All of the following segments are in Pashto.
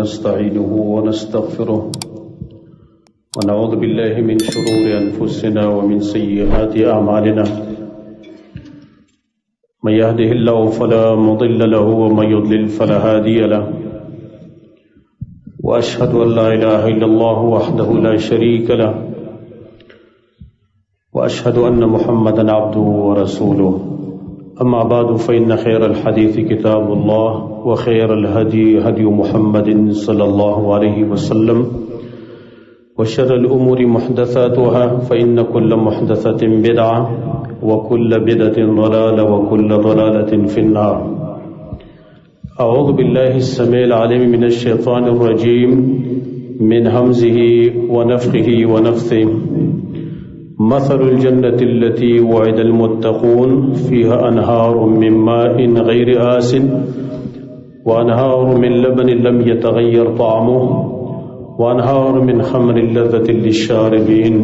ونستعينه ونستغفره ونعوذ بالله من شرور أنفسنا ومن سيئات أعمالنا. من يهده الله فلا مضل له ومن يضلل فلا هادي له. وأشهد أن لا إله إلا الله وحده لا شريك له وأشهد أن محمدا عبده ورسوله. أما بعد، فإن خير الحديث كتاب الله وخير الهدي هدي محمد صلى الله عليه وسلم وشر الأمور محدثاتها، فإن كل محدثة بدعة وكل بدعة ضلالة وكل ضلالة في النار. أعوذ بالله السميع العليم من الشيطان الرجيم من همزه ونفخه ونفثه. مثل الجنة التي وعد المتقون فيها أنهار من ماء غير آس وأنهار من لبن لم يتغير طعمه وأنهار من خمر لذة للشاربين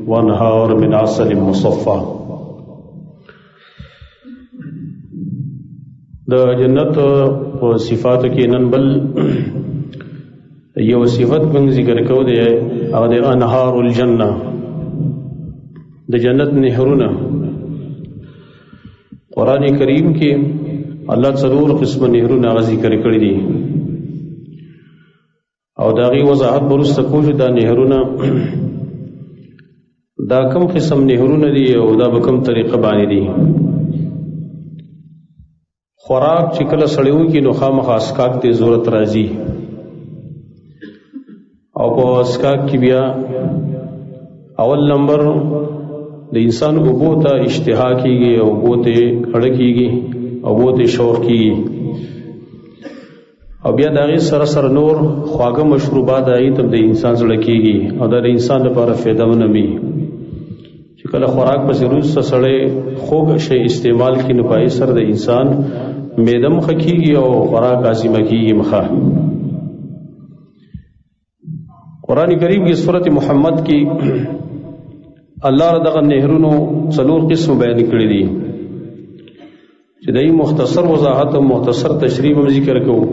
وأنهار من عسل مصفى. د جنت په صفاتو کې نن بل یو صفت موږ ذکر کوو دی، هغه د انهار الجنه، د جنت نهرونه. قرآن کریم کې الله څلور قسم نهرونه هغه ذکر کړي دي، او د هغې وضاحت به وروسته کوو چې دا نهرونه دا کوم قسم نهرونه دي او دا به کوم طریقه باندې دي. خوراک چې کله سړی وکړي نو خامخا اسکاک ته ضرورت راځي، او په اسکاک کې بیا اول نمبر د انسان اوبو ته اشتها کیږي، او اوبو ته اړه کیږي، او اوبو ته شوق کیږي، او بیا د هغې سره سره نور خواږه مشروبات هغې ته هم د انسان زړه کیږي، او دا د انسان لپاره فایدهمن وي. چې کله خوراک پسې وروسته سړی خوږ شی استعمال کړي نو په هغې سره د انسان معده هم ښه کیږي او خوراک هاضمه کیږي هم ښه. قرآن کریم کې سورت محمد کې الله را دغه نهرونو څلور قسم بیان کړي دي، چې دای مختصر وضاحت او مختصر تشریح هم ذکر کوو.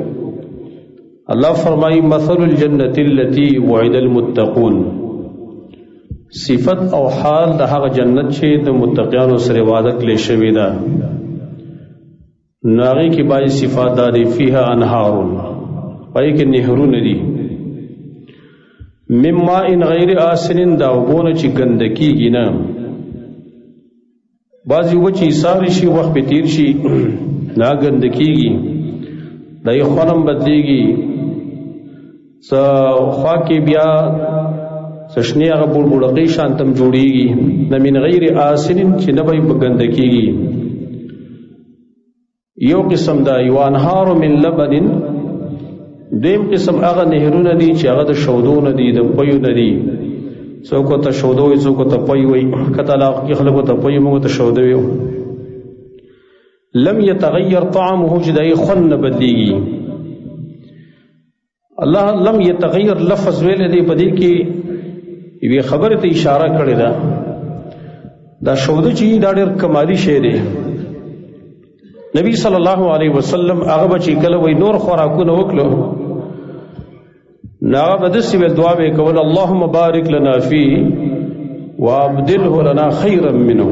الله فرمایي: مثل الجنة التي وعد المتقون. صفت او حال د هغه جنت چې د متقیانو سره وعده کړې شوې ده، نو هغې کې بعضې صفات دا دي: فیها انهار، پای کې نهرونه دي، من ماء غیر آسن، دا اوبو نه چې ګنده کېږي نه. بعضې اوبه چې ایسارې شي، وخت پې تېر شي، دا ګنده کېږي، دا یې خوند هم بدلېږي. څه خوا کې بیا څه شنې هغه بوړبوړقۍ شان ته هم جوړېږي، د من غیر آسن چې نه به یې په ګنده کېږي. یو قسم دا یو انهار من لبن. دویم قسم هغه نهرونه دي چې هغه د شودو نه دي، د پیو نه دي. څوک ته شودو وي، څوک ته پی وي، کته علاقه کې خلکو ته پی، موږ ته شودو وي. لم يتغير طعمه، چې د هغې خوند نه بدلېږي. الله لم يتغير لفظ ویلی دی، په دې کې یوې خبرې ته اشاره کړې ده. دا شوده چې دا ډېر کمالي شی دی. نبی صلی الله علیه وسلم هغه به چې کله وایي نور خوراکونه وکړو، نو هغه به داسې ویل، دعا به یې کوله: اللهم بارک لنا فيه وابدله لنا خیرا منه.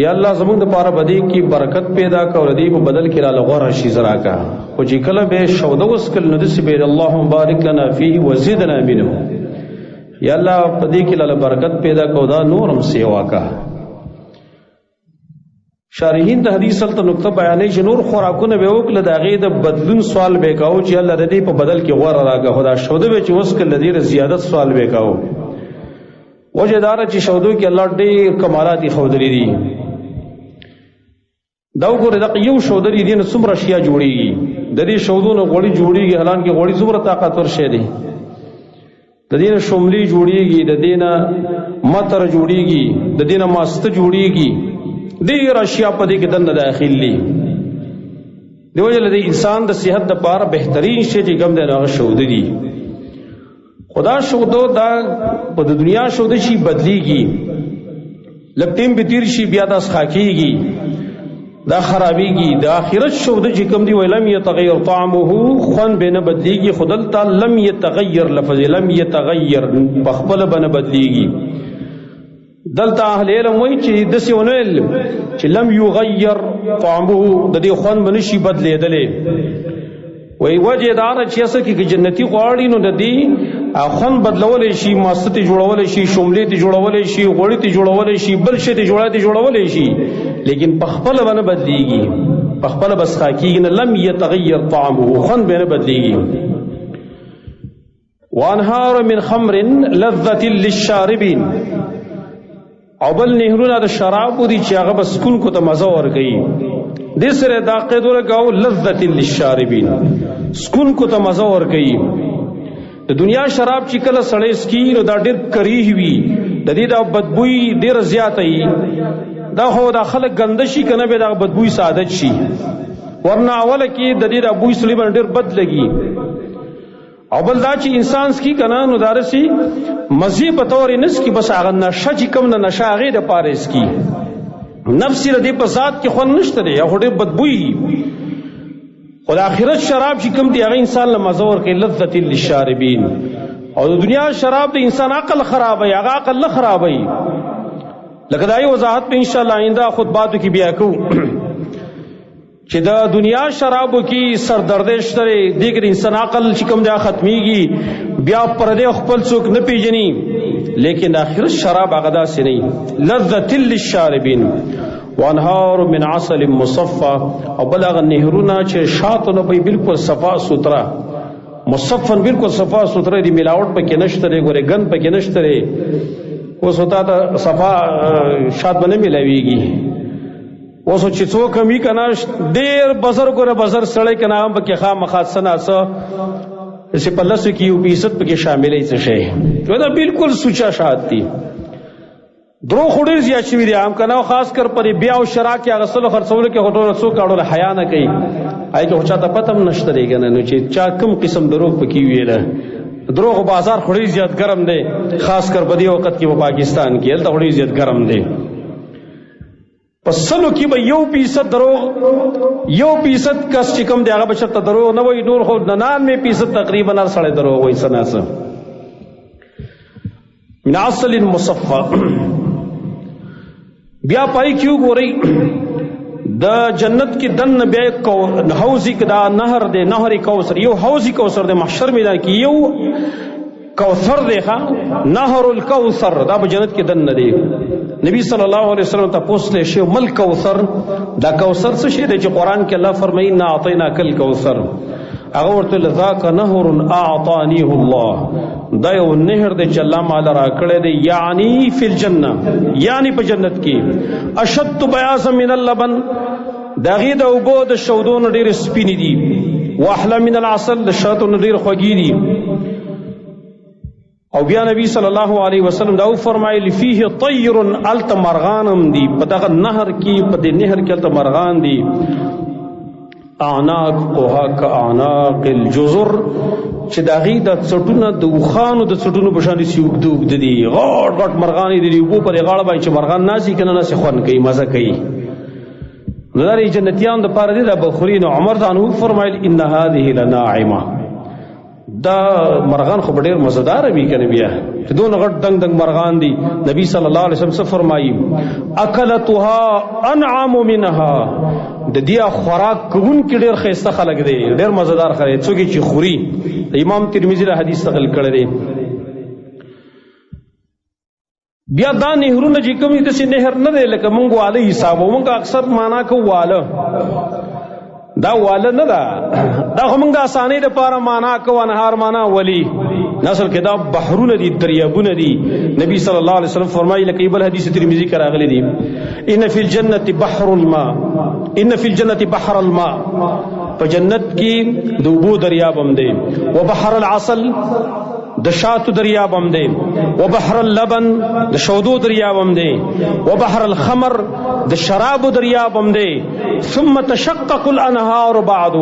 یا الله زمونږ دپاره به دې کې برکت پیدا کړه او د دې په بدل کې راله غوره شي راکړه. خو چې کله به یې شوده وڅښل نو داسې به یې اللهم بارک لنا فيه وزدنا منه. یا الله په دې کې لاله برکت پیدا کړه او دا نور هم سیوا کړه. شارحین د حدیث هلته نکته بیانوي چې نور خوراکونه به وکړه، د هغې د بدلون سوال به یې کاوه چې الله د دې په بدل کې غوره راکړه، خو دا شوده به چې وڅښل د دې زیادت سوال به یې کاوه. وجه دا ده چې شودو کې الله ډېر کمالات یې ښودلي دي. دا وګوره، دغه یو شوده دي نه څومره اشیا جوړېږي. د دې شودو نه غوړي جوړېږي، حالانکه غوړي څومره طاقتور شی دی. د دې نه شوملې جوړېږي، د دې نه متر جوړېږي، د دې نه ماسته جوړېږي. ډېر اشیا په دې کې دننه داخل دي. دی وجه له دې انسان د صحت دپاره بهترین شی چې کوم دی نو هغه شوده دي. خدا شودو دا په دنیا شوده شي بدلیږي، لږ ټیم به تیر شي بیا دا څښا کېږي. دا خرابېږي. د آخرت شود چې کوم دی ولم يتغير طعمه، خون به نه بدلیږي. خدلته لم يتغير لفظ لم يتغير په خپل به نه بدلیږي. دلته اهل علم وایي چې داسې ونه ویل چې لم یغیر طعمه، د دې خوند به نشي بدلېدلی. وایي وجه دا ده چې اصل کې جنتي غواړي نو د دې خوند بدلولی شي، ماسته ترې جوړولی شي، شملې ترې جوړولی شي، غوړي ترې جوړولی شي، بل شی ترې جوړولی شي، لیکن په خپله به نه بدلېږي، په خپله به څښا کېږي نه. لم یتغیر طعمه، خوند به نه بدلېږي. وانهار من خمر لذة للشاربین، او بل نهرونه د شرابو دي چې هغه به سکونکو ته مزه ورکوي. دې سره دا قید ولګاو لذة للشاربین، سکونکو ته مزه ورکوي. د دنیا شراب چې کله سړی څکي نو دا ډېر کریه وي، د دې دا بدبوی ډېره زیاته وي. دا خو دا خلک ګنده شي که نه بیا دا بدبوی سعادت شي، ورنه اوله کې د دې دا بوی سړي باندې ډېر بد لګي. او بل دا چې انسان سکی کنه نو دارسی مزي په تور نه سکی، بس هغه نشه چې کوم نه نشه هغې دپاره سکی، نفس یې د دې په ذات کې خوند نشته دی، هغه ډېر بدبوی. خو د آخرت شراب چې کوم دی هغه انسان له مزه ورکوي، لذة للشاربین. او د دنیا شراب د انسان عقل خرابوي، هغه عقل نه خرابوي. لکه دا یې وضاحت به انشاءالله آینده خطباتو کې بیا کوو چې د دنیا شرابو کې سردردی شته دی، دې کې د انسان عقل چې کوم دی ختمېږي، بیا پردی خپل څوک نه پېژني. لیکن د آخرت شراب هغه داسې نه وي، لذة للشاربین. وانهار من عسل مصفى، او بل هغه نهرونه چې شاتو نه به بالکل صفا سوتره، مصفا بالکل صفا سوتره دي، ملاوټ پکې نشته دی، ګورې ګند پکې نشته دی. اوس تا ته صفا شات به نه میلاویږي. اوس چې څوک هم وي که نه ډېر بزر ګوره بزر سړی که نه هم پکې خامخا څه ناڅه چې په لسو کې یو فیصد پکې شاملوي څه شی، نو دا بالکل سوچا شات دي. درو خو ډېر زیات شوي دي عام که نه، خاص کر په دې بیا او شرا کې اخیستلو خرڅولو کې خو ټوله څوک اړوله حیا نه کوي، هغې کې خو چا ته پته هم نشته دی که نه، نو چې چا کوم قسم دروغ پکې ویله. دروغ بازار خو ډېر زیات ګرم دی، خاص کر په دې وخت کې په پاکستان کې هلته خو ډېر زیات ګرم دی. په سلو کې به یو فیصد دروغ، یو فیصد کس چې کوم دی هغه به چېرته دروغ نه وایي، نور خو 99% تقریبا هر سړی دروغ وایي څه ناڅه. من عسل مصفى، بیا پای کې وګورئ د جنت کې دننه بیا حوض کې دا نهر دی، نهر کوثر، یو حوض کوثر دی محشر میدان کې، یو کوثر دی، ښه نهر الکوثر، دا په جنت کې دننه دی. نبی صلی الله علیه وسلم ته پوښتنه شوې مل کوثر، دا کوثر څه شی دی چې قرآن کې الله فرمایي انا اعطیناک الکوثر، هغه ورته ذاک نهر اعطانیه الله، دا یو نهر دی چې الله مال راکړی دی، یعنی فی الجنه، یعنی په جنت کې، اشد بیاضا من اللبن، د هغې د اوبو د شودو نه ډېرې سپینې دي، واحلى من العسل، د شاتو نه ډېر خوږې دي. او بیا نبی صلی الله علیه وسلم دا وفرمایل فیه طیر، هلته مرغان هم دي په دغه نهر کې، په دې نهر کې هلته مرغان دي، اعناقها کاعناق الجزر، چې د هغې د څټونه د اوښانو د څټونو په شان داسې اوږده اوږده دي، غټ غټ مرغان دي، د اوبو پر غاړه باندې چې مرغان ناست وي که نه ناست خوند کوي، مزه کوي. نو دا د جنتیانو دپاره دی دا به خوري. نو عمر رضی الله عنه وفرمایل ان هذه لناعمه، دا مرغان خو به ډېر مزدار وي که نه، بیا چې دونه غټ دنګ دنګ مرغان دي. نبی صلی الله علیه وسلم څه فرمایي اکلتها انعم منها، د دې خوراک کوونکي ډېر ښایسته خلک دي، ډېر مزدار خلک دي، څوک یې چې خوري. امام ترمذي دا حدیث نقل کړی دی. بیا دا نهرونه چې کوم دي داسې نهر نه دی لکه مونږ واله حسابو، مونږ اکثر معنا کوو واله، دا واله نه ده، دا خو مونږ د اسانۍ دپاره معنا کوو انهار معنا ولی، نسل کې دا بحرونه دي، دریابونه دي. نبی صلی الله علیه وسلم فرمایي لکه بل حدیث ترمذی کې راغلي دي ان فی الجنة بحر الماء، ان فی الجنة بحر الماء، په جنت کې د اوبو دریاب هم دی، وبحر العسل د شاتو دریاب هم دی، وبحر اللبن د شودو دریاب هم دی، وبحر الخمر د شرابو دریاب هم دی، ثم تشقق الانهار بعد،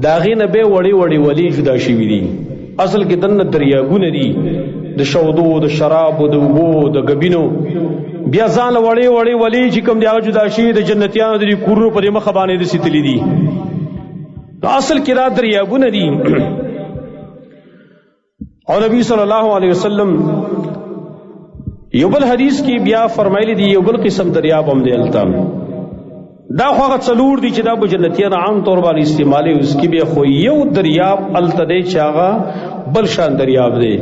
د هغې نه بیا وړې وړې ولې جدا شوي دي. اصل کې دننه دریابونه دي د شودو، د شرابو، د اوبو، د ګبینو. بیا ځان وړې وړې ولی چې کوم دی هغه جدا شي د جنتیانو د کورونو په مخ باندې د ستلی دي. نو اصل کې دا دریابونه دي. او نبی صلی الله علیه وسلم یو بل حدیث کې بیا فرمایلی دی یو بل قسم دریاب هم دی الته. دا خو هغه څلور دي چې دا به جنتیان عام طور باندې استعمالي، اوس کې بیا خو یو دریاب الته دی چې هغه بل شان دریاب دی،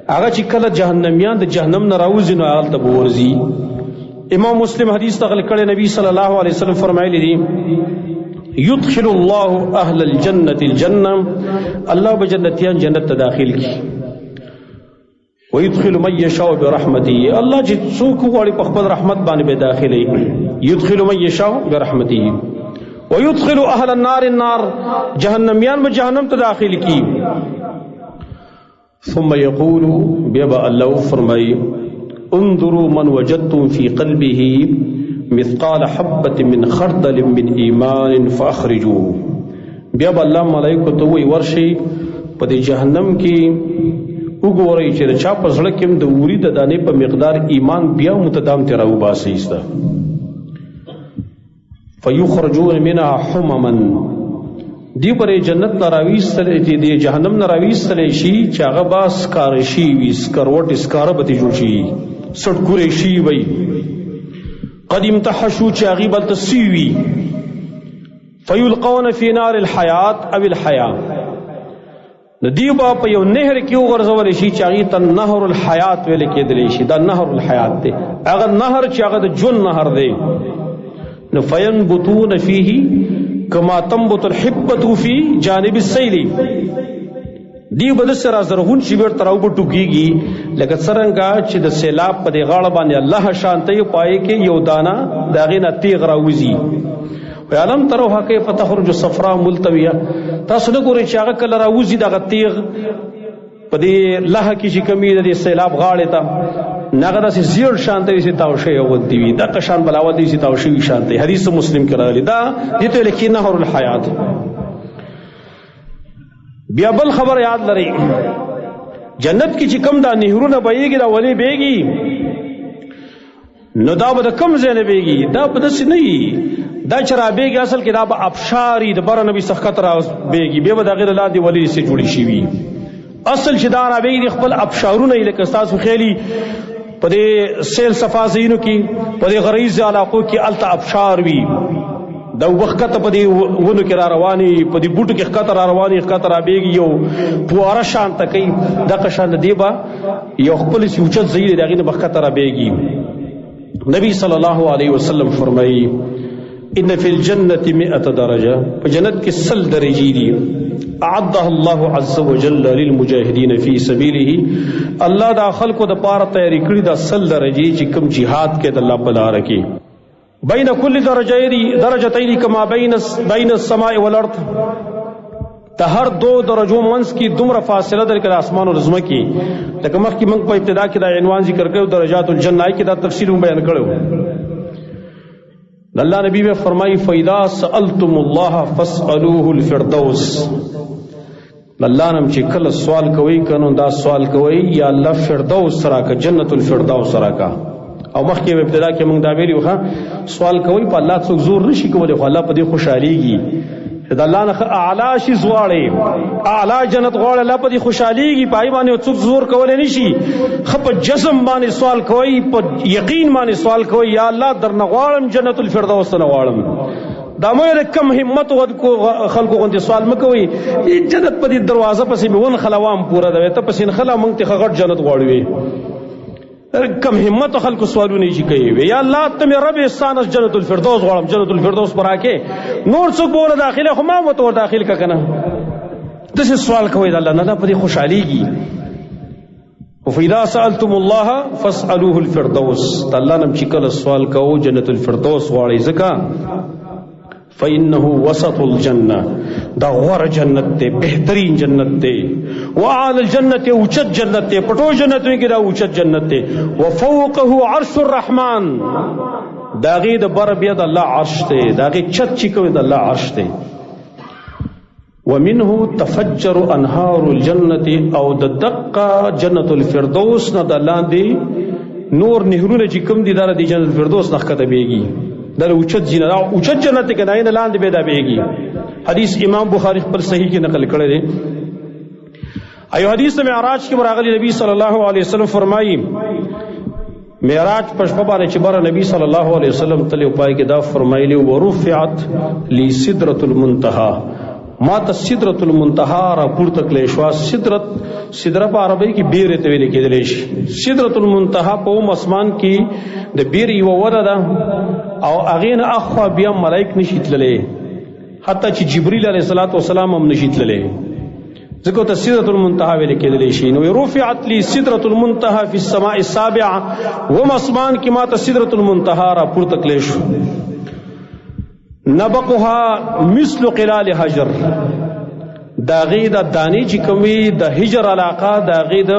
هغه چې کله جهنميان د جهنم نه راوځي نو هغه ته به ورځي. امام مسلم حدیث نقل کړی، نبی صلی الله علیه وسلم فرمایلی دي يدخل الله اهل الجنه الجنه، الله به جنتیان جنت ته داخل کی، ويدخل من يشاء برحمته، الله چې څوک غواړي په خپل رحمت باندې به داخلي، يدخل من يشاء برحمته ويدخل اهل النار النار، جهنميان به جهنم ته داخل کی. ثم يقول بيبا الله فرمای انظروا من وجدتم في قلبه مثقال حبة من خردل من ایمان فاخرجوه. بیا به الله ملائکو ته وایي ورشئ په دې جهنم کې وګورئ چې د چا په زړه کې هم د اوري د دانې په مقدار ایمان بیا متدام ترې راوباسئ ایسته. فیخرجون منها حمما، دی پر جنت نه راویستل چې دی جهنم نه راویستل شي چې هغه به سکاره شي وي، سکروټ سکاره به ترې جوړ شي، سړکورې شي وي، قد امتحشوا چې هغې به هلته سوي وي. فیلقون فی نار الحیات او الحیا، نو دی به په یو نهر کې وغورځول شي چې هغې ته نهر الحیات ویل کېدلی شي. دا نهر الحیات دی، هغه نهر چې هغه د ژوند نهر دی. نو فینبتون فیه کما تنبت الحبة فی جانب السیل، دی به داسې را زرغون شي بېرته راوبه ټوکېږي لکه څرنګه چې د سیلاب په دې غاړه باندې الله شانته یې پای کې یو دانه د هغې نه تیغ راوځي. وعلم تروها کیف تخرج الصفراء ملتویه، تاسو نه ګورئ چې هغه کله راوځي دغه تیغ په دې لهه کې چې کومي د دې سیلاب غاړې ته، نو هغه داسې زیړ شان ته وي چې تاو شوی غوندې وي، دغه شان بلاوت دی چې تاو شوي شان دی. حدیث مسلم کې راغلی، دا دې ته ویل کېږي نهر الحیات. بیا بل خبر یاد لرئ، جنت کې چې کوم دا نهرونه بهیږي دا ولې بهیږي، نو دا به د کوم ځای نه بهیږي؟ دا به داسې نه وي، دا چې رابهیږي اصل کې دا به ابشاري د بره نه به څه ښکته رابهیږي، بیا به د هغې د لاندې ولې څه جوړې شوي. اصل چې دا رابهیږي خپل ابشارونه یې لکه ستاسو خیالي په دې سیل صفا ځایونو کې په دې غریز علاقو کې هلته ابشار وي، دا اوبه ښکته په دې ونو کې را روانې، په دې بوټو کې ښکته را روانې، ښکته رابهیږي، یو فواره شان ته کوي. دغه شان د دې به یو خپل چې اوچت ځای دی د هغې نه به ښکته رابهیږي. نبی صلی الله علیه وسلم فرمایي ان فی الجنة 100 درجة، په جنت کې 100 درجې دي، اعدها الله عز وجل للمجاهدین فی سبیله، الله دا خلکو د پاره تیاری کړی دا 100 درجې چې کوم جهاد کې د الله په لار کې. بین کل درجتین کما بین السماء والارض، د هر دو درجو منځ کې دومره فاصله ده لکه د اسمان او د ځمکې. لکه مخکې موږ په ابتدا کې دا عنوان ذکر کړو درجات الجنه کې دا تفصیل هم بیان کړو. د الله نبی به فرمایي فاذا سألتم الله فاسألوه الفردوس، د الله نم چې کله سوال کوي کنو دا سوال کوي یا الله فردوس راکه، جنت الفردوس راکه. او مخکې په ابتدا کې موږ دا ویلي وو، سوال کوي په الله څوک زور نشي کولی، خو الله په دې خوشحالېږي چې د الله نه اعلی شي غواړي، اعلی جنت غواړي، الله په دې خوشحالېږي، په هغې باندې څوک زور کولی نشي. ښه په جزم باندې سوال کوي، په یقین باندې سوال کوي، یا الله درنه غواړم جنت الفردوس نه غواړم. دا مو د کم همت خلکو غوندې سوال مه کوئ، جنت په دې دروازه پسې مې ونښله وام پوره ده، ته پسې نښله موږ ته ښه غټ جنت غواړو. کم همت خلکو سوالونه چې کوي، وی یا الله ته مې رب احسان جنت الفردوس غواړم، جنت الفردوس پر راکې، نور څوک به ور داخله خو ما مو ته ور داخل که کنه. داسې سوال کوئ د الله نه، الله په دې خوشحالېږي. فإذا سألتم الله فاسألوه الفردوس، د الله نه چې کله سوال کوو جنت الفردوس غواړئ، ځکه فإنه وسط الجنة، دا غوره جنت دی، بهترین جنت دی، وأعلى الجنة اوچت جنت دی، په ټول جنتونو کې دا اوچت جنت دی، وفوقه عرش الرحمن، د هغې د بره بیا د الله عرش دی، د هغې چت چې کوي د الله عرش دی. ومنه تفجر انهار الجنة، او د دقه جنت الفردوس نه د لاندې نور نهرونه چې کوم دي، دا د جنت فردوس نه ښکته بیږي، دا اوچت جنت، دا اوچت جنت کې نه لاندې به دا بیږي. حدیث امام بخاری خپل صحیح کې نقل کړی دی. ایو حدیث معراج کې راغلی، نبی صلی الله علیه وسلم فرمایي، معراج په شپه باندې چې بر نبی صلی الله علیه وسلم تل پای کې دا فرمایلی، ورفعت لی سدرۃ المنتهى، ما ته سدرۃ المنتهى را پورته کړې شو. سدرت، سدره په عربی کې بیر ته ویل کېدلی شي. سدرۃ المنتهى په اوم اسمان کې د بیر یو وره ده، او هغې نه اخوا بیا ملائک نشي تللی، حتی چې جبرئیل علیه الصلاۃ والسلام هم نشي تللی، ځکه ته سدرۃ المنتهى ویل کېدلی شي. نو رفعت لی سدرۃ المنتهى فی السماء السابعه، وم اسمان کې ما ته سدرۃ المنتهى را پورته کړې شو. نبقها مثل قلال حجر، دا غي د دانی چې کومي د هجر علاقه، دا غي د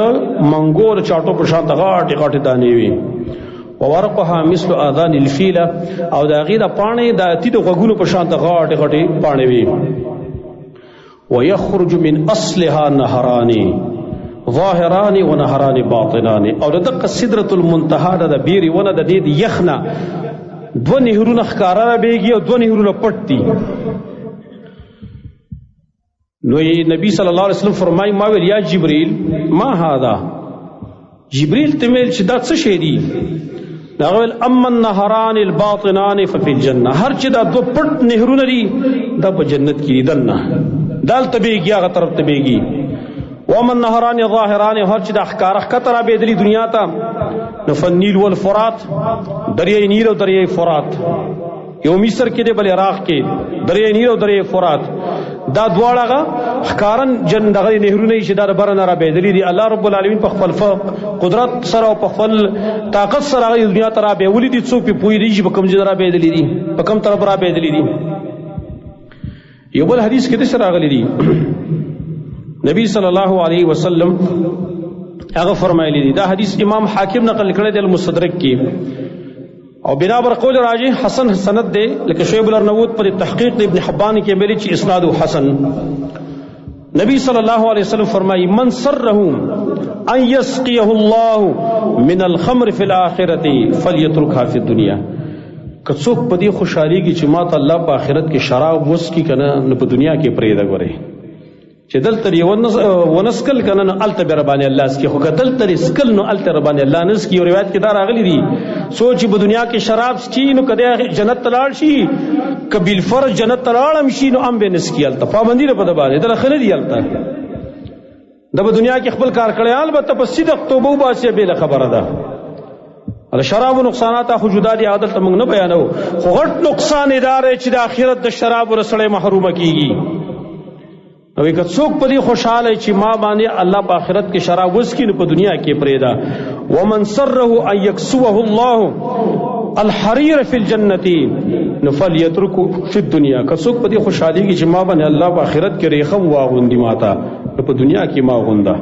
منګور چاټو په شان غاټي غاټي دانی وي. وورقها مثل اذان الفیل، او دا غي د پانی د اتی د غوګونو په شان غاټي غاټي پانی وي. ويخرج من اصلها نهران ظاهران ونهران باطنان، او دغه سدرة المنتهى د بیری ونه د دې یخنه دو نهرونه ښکارا را بیږي او دو نهرونه پټ دي. نو نبی صلی الله علیه وسلم فرمای، ما ویل یا جبرئیل ما هذا؟ جبرئیل ته ویل چې دا څه شی دي؟ هغه ویل اما النهران الباطنان ففي الجنه، هر چې دا دو پټ نهرونه دي دا په جنت کې دي، دنه دال تبیږي هغه طرف ته بیږي. ومن النهران ظاهران، هر چې دا ښکارا ښکته را بېدلي دنیا ته، نو فالنیل والفرات، دریای نیل او دریای فرات، یو مصر کې دی بل عراق کې، دریای نیل او دریای فرات، دا دواړه هغه ښکارن جن دغه نهرونه چې دا بره نه را بېدلي دي. الله رب العالمین په خپل قدرت سره او په خپل طاقت سره هغه دنیا ته را بېولي دي، څوک پې پوهېږي چې په کوم ځای را بېدلي دي، په کوم طرف را بېدلي دي. یو بل حدیث کې داسې راغلي دي، نبی صلی الله علیه وسلم هغه فرمایلی دي، دا حدیث امام حاکم نقل کړی دی المستدرک کې، او بنا بر قول راجح حسن سند دی، لکه شعیب الارناؤط پر تحقیق ابن حبان کې ویلي چې اسناد حسن. نبی صلی الله علیه وسلم فرمایي، من سره ان يسقيه الله من الخمر في الاخره فليتركها في الدنيا. که څوک په دې خوشحاليږي چې ما ته الله په آخرت کې شراب وڅکي که نه، نو په دنیا کې پرېږده ګورئ چې دلته یې ونسکل که نه، نو هلته بیا ربانې الله څکي، خو که دلته یې څکل نو هلته ربانې الله نه څکي. یو روایت کې دا راغلي دي، څوک چې په دنیا کې شراب څکي نو که دی جنت ته لاړ شي، که بالفرض جنت ته لاړ هم شي نو هم به نه څکي، هلته پابندي ده په ده باندې، دله ښه نه دي. هلته ده په دنیا کې خپل کار کړی، البته په صدق توبه وباسي بېله خبره ده. د شرابو نقصانات خو جدا دي، عادت ته موږ نه بیانو، خو غټ نقصان یې دا دی چې د آخرت د شرابو نه سړی محرومه کېږي. نو که څوک په دې خوشحاله چې ما باندې الله په آخرت کې شراب وڅکي نو په دنیا کې پرېږده. ومن سره ان یکسوه الله الحریر فی الجنة نو فلیترکه فی الدنیا. که څوک په دې خوشحالېږي چې ما باندې الله په آخرت کې ریخم واغوندي ماته، نو په دنیا کې ما غونده.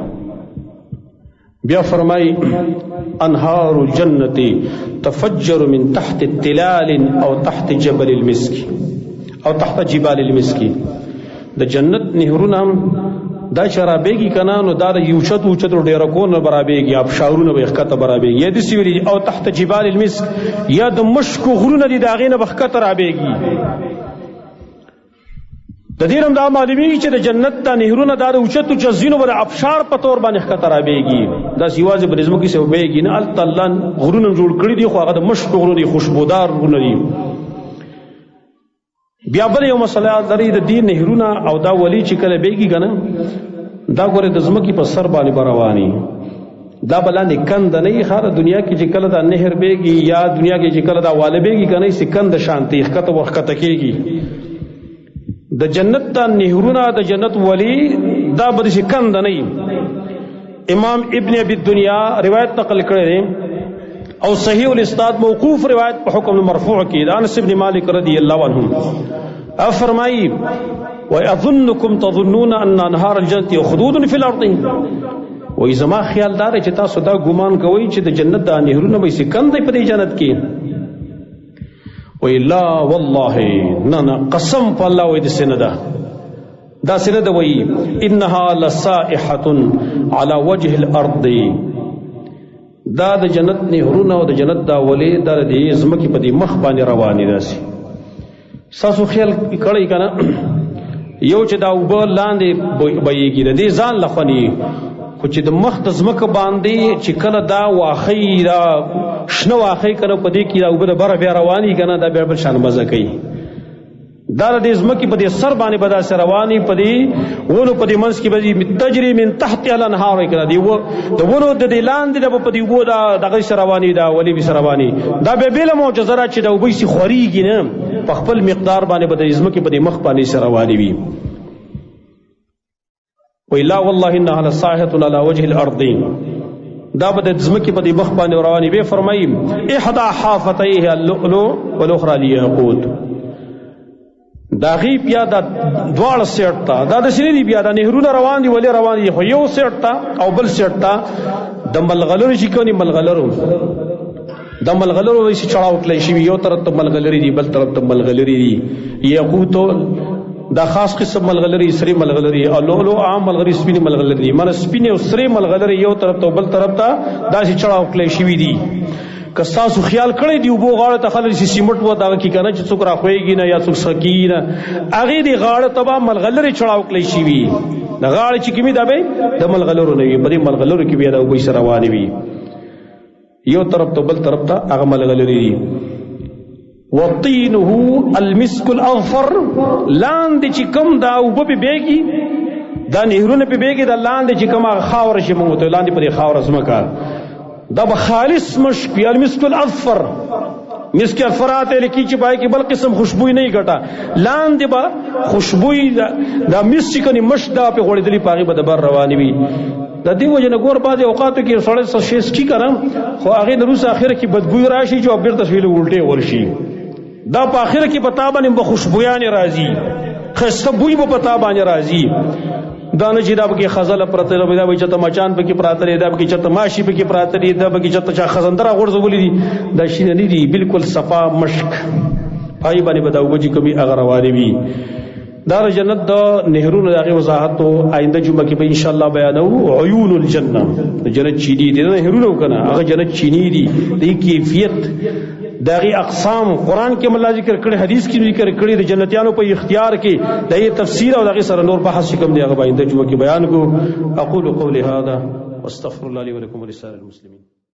بیا فرمای، انهار الجنة تفجر من تحت التلال او تحت جبل المسک او تحت جبال المسک. د جنت نهرونه هم دا چې رابېږي که نه، نو دا د یو چت اوچتو ډېره کور نه به رابېږي، آبشارونه به یې ښکته به رابېږي، یا داسې ویلي دي او تحت جبال المسک، یا د مشکو غرونه دي د هغې نه به ښکته رابېږي. د دې هم دا معلومیږي چې د جنت دا نهرونه دا د اوچتو چزینو به د ابشار په تور باندې ښکته رابېږي. داسې یوازې به د ځمکې سره وبېږي نه، هلته الله غرونه جوړ کړي دي، خو هغه د مشکو غرونه دي، خوشبودار غرونه دي. بیا بل یو مسله لري د دې نهرونه او دا ولی چې کله بیږي کنه، دا ګوره د ځمکې په سر باندې به رواني، دا به لاندې کند نه وي. ښاره دنیا کې چې کله دا نهر بیږي یا دنیا کې چې کله دا واله بیږي کنه، هسې کند شانتي ښکته ورښکته کېږي. د جنت دا نهرونه د جنت ولی دا به داسې کند نه وي. امام ابن ابي الدنیا روایت نقل کړی دی او صحیح الاسناد موقوف روایت په حکم مرفوع کې د انس بن مالک رضی الله عنه فرمایي، واظنكم تظنون ان انهار الجنه خدود في الارض. وای زما خیال دار چې تاسو دا ګمان کوئ چې د جنت دا نهرونه به سې کم دی په دې جنت کې. وای لا والله، نه نه، قسم په الله، وای داسې نه ده، داسې نه ده. وای انها لسائحة على وجه الارض. دا د جنت نهرونه او د جنت دا ولې دا د ځمکې په دې مخ باندې روانې داسې. ستاسو خیال کړی که نه، یو چې دا اوبه لاندې بهیږي د دې ځان له خونې، خو چې د مخ د ځمکه باندې چې کله دا واښه دا شنه واښه که نه، په دې کې دا اوبه د بره بیا روانې که نه، دا بیا بل شان مزه کوي. دا د دې ځمکې په دې سر باندې به داسې روانې، په دې ونو په دې منځ کې به ځي، تجري من تحت الانهار کړه دی و د ونو د دې لاندې د په دې اوبو دا دغه سره روانې، دا ولې به سره روانې. دا به بېله معجزه ده چې دا اوبه سي خورېږي نه، په خپل مقدار باندې به د ځمکې په دې مخ باندې سره روانې وي. وإلا والله إنها لصاحة على وجه الأرض. دا به د ځمکې په دې مخ باندې روانې وي. فرمایي احدى حافتيه اللؤلؤ والأخرى الياقوت. دا غي بیا دا دواړه سیټ ته دا د سینې دی، بیا دا نهرونه روان دي، ولې روان دي، خو یو سیټ ته او بل سیټ ته د ملغلرو چې کوي، ملغلرو د ملغلرو وایي چې چړاو کړی شي، یو طرف ته ملغلري دي، بل طرف ته ملغلري دي. یاقوت دا خاص قسم ملغلري، سرې ملغلري، او لؤلؤ عام ملغلري، سپینې ملغلري دي. معنی سپینې او سرې ملغلري یو طرف ته بل طرف ته داسې چړاو کړی شوي دي. که ستاسو خیال کړی دی اوبو غاړه ته خلک چې سیمټ و دغه کې که نه چې څوک راښویږي نه یا څوک سکي نه، هغې دې غاړه ته به ملغلرې چړاو کړی شوي وي. د غاړې چې کومې دا به د ملغلرو نه وي، په دې ملغلرو کې بیا د اوبه سره روانې وي، یو طرف ته بل طرف ته هغه ملغلرې دي. وطینه المسک الاظفر، لاندې چې کوم دا اوبه پې بهږي، دا نهرونه پې بهږي، دا لاندې چې کوم هغه خاوره چې موږ ورته لاندې په دې خاوره ځمکه دا به خالص مشک وي، المسک الاظفر. مسک اظفرات لیکي چې پای کې بل قسم خوشبوئی نه ګټه، لاندې به خوشبوئی دا مسک چې کني مشک دا پې غوړېدلي، په هغې به د بر روانې وي. د دې وجې نه ګور بعضې اوقاتو کې سړی څه شی څکي که نه، خو هغې نه وروسته اخره کې بدبوی راشي چې بېرته سویلې الټې ورشي. دا په اخره کې په تا باندې به خوشبویانې راځي، ښایسته بوی به په تا باندې راځي. دا نه چې دا پکې خزله پرته ده، دا به چېرته مچان پکې پراته دي، دا پکې چېرته ماشي پکې پراته دي، دا پکې چېرته چا خزنده راغورځولي دي، دا شیونه نه دي، بالکل صفا مشک پای باندې به دا اوبه چې کومې هغه روانې وي. دا د جنت د نهرونو د هغې وضاحت آینده جمعه کې به انشاءالله بیانوو. عیون الجنه، د جنت چینې دي، د نهرونه که نه هغه جنت چینې دي، د دې کیفیت، د هغې اقسام قرآن کې هم الله ذکر کړی، حدیث کې ذکر کړی، د جنتیانو په اختیار کې د دې تفسیر او د هغې سره نور بحث چې کوم دی هغه به آینده جمعه کې بیان کړو. اقول قولي هذا واستغفر الله لي ولكم ولسائر المسلمين.